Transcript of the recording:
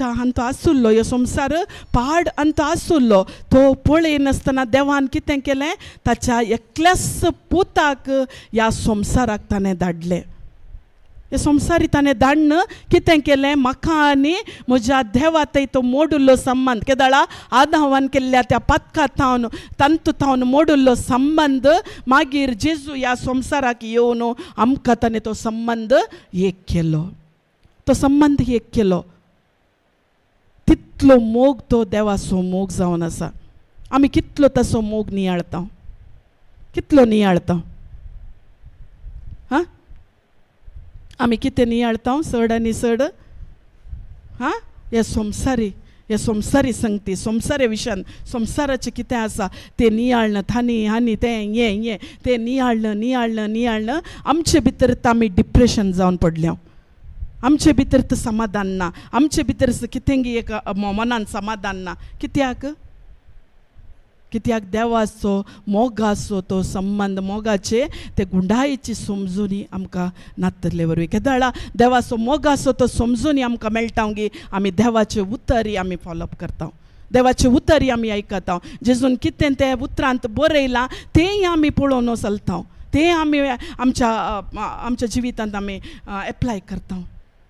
हांतो आसुल्लो ह्यो संवसार पाड अंत आसुल्लो तो पळयनासतना देवान कितें केलें ताच्या एकल्याच पुताक ह्या संवसाराक ताणें धाडलें. हे संवसारी ताणें धाडून कितें केलें म्हाका आनी म्हज्या देवा थंय तो मोडुल्लो संबंद केदळा आदावान केल्ल्या त्या पातका थावन तांतू थावन मोडुल्लो संबंद मागीर जेजू ह्या संवसाराक येवन आमकां ताणें तो संबंद एक केलो. तो संबंद एक केलो. तितलो मोग तो देवाचो मोग जावन आसा. आमी कितलो तसो मोग नियाळता कितलो नियाळता हां आमी कितें नियाळता चड आनी चड हां हे संवसारी संगती संवसारी विशयान संवसाराचें कितें आसा तें नियाळणं थानी हानी तें हें हें तें नियाळणं नियाळणं नियाळणं आमचे भितर आमी डिप्रेशन जावन पडल्या. आमचे भितर तर समाधान ना. आमचे भितर कितेंगी एक मनान समाधान ना. कित्याक कित्याक देवाचो मोगाचो तो संबंद मोगाचे ते गुंडायेची समजुनी आमकां नातरले वरवीं केदळा देवाचो मोगाचो तो समजुनी आमकां मेळटा गी आमी देवाचे उतरी आमी फॉलोअप करता. देवाचे उतरी आमी आयकता. जेजून कितें तें उतरांत बरयलां तेंय आमी पळोवन चलता. तें आमी आमच्या आमच्या जिवितांत आमी एप्लाय करता.